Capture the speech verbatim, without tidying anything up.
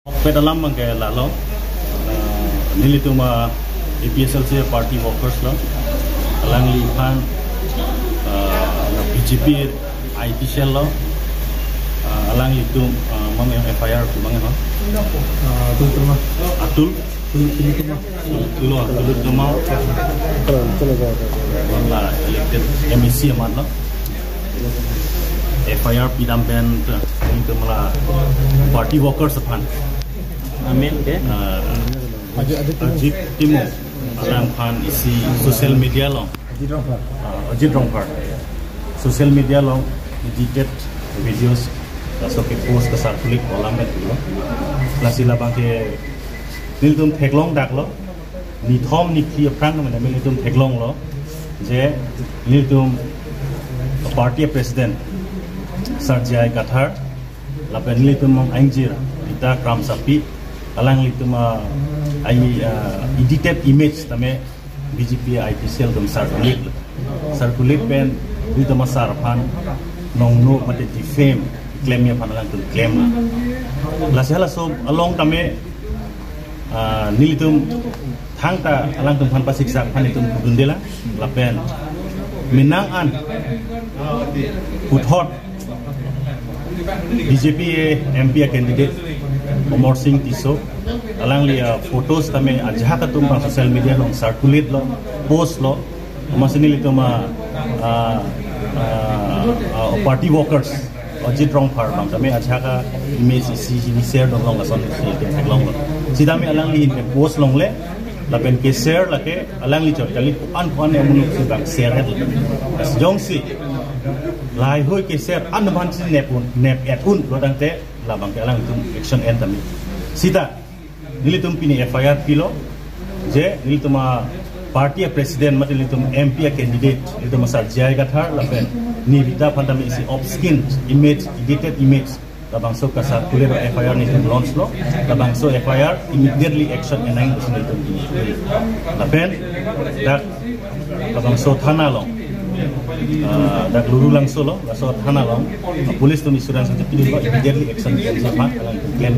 Pet alam abangke lalo, ah, nelitum, ah, A P H L C party workers lo, alangliphan, ah, B J P I T cell lo, ah, alanglitum, ah, mane F I R tu abang ho. Ah, Atul Terma. Atul. Atul, Atul Terma. Atul, Atul Terma. Wala elected M A C amat lo. F I R pidam pen, eh, nelitum la party workers aphan. Amen ke? Ah, Ajit, Ajit Timung. Ajit Timung. Alangphan isi social media along. Ajit Rongphar. Ah, Ajit Rongphar. Social media along edited videos, laso ke post ke circulate alam pen pulo. Lasi labangke nelitum theklong dak lo. Nithom niphli aphrang nelitum theklong lo. Je nelitum party president Sir J I Kathar, lapen nelitum ingjir Rita Kramsapi, alanglitum, ah, I mean, ah, edited image tame B J P I T cell atum circulate lo. Circulate pen nelitum asar aphan nongno mate defame claim aphan alangtum claim lo. Lasi halaso along tame, ah, nelitum thangta alangtum aphan pasiksak aphan itum pudunde lang, lapen menang an puthot B J P M P a candidate Amarsing Tisso, alangli, ah, photos tame ajahak atum abang social media along circulate lo, post lo, amatsi nelitum, ah, ah, ah, ah, party workers Ajit Rongphar abang tame ajahak a image isi hini share dun long lason isi itum theklong lo. Sitame alangli ahin ke post longle, lapen ke share lake alangli chot kali ko-an ko-an amonit si abang share et. Jongsi lahaihui ke share an abang si nep un, nep et un lo tangte labangke alangtum action en tame. Sita nelitum pini F I R pilo, je nelitum a party a president mate nelitum M P a candidate, nelitum a Sir J I Kathar lapen Nirita aphan tame isi obscene image, edited image, labangso ke circulate F I R nelitum launch lo, labangso F I R immediately action en nangji pusi nelitum pini. Lapen dak labangso thana along, ah, dak Lurulangso lo, laso thana along, ah, police atum assurance atum pidunlo, immediately action en ji aphan alangtum claim.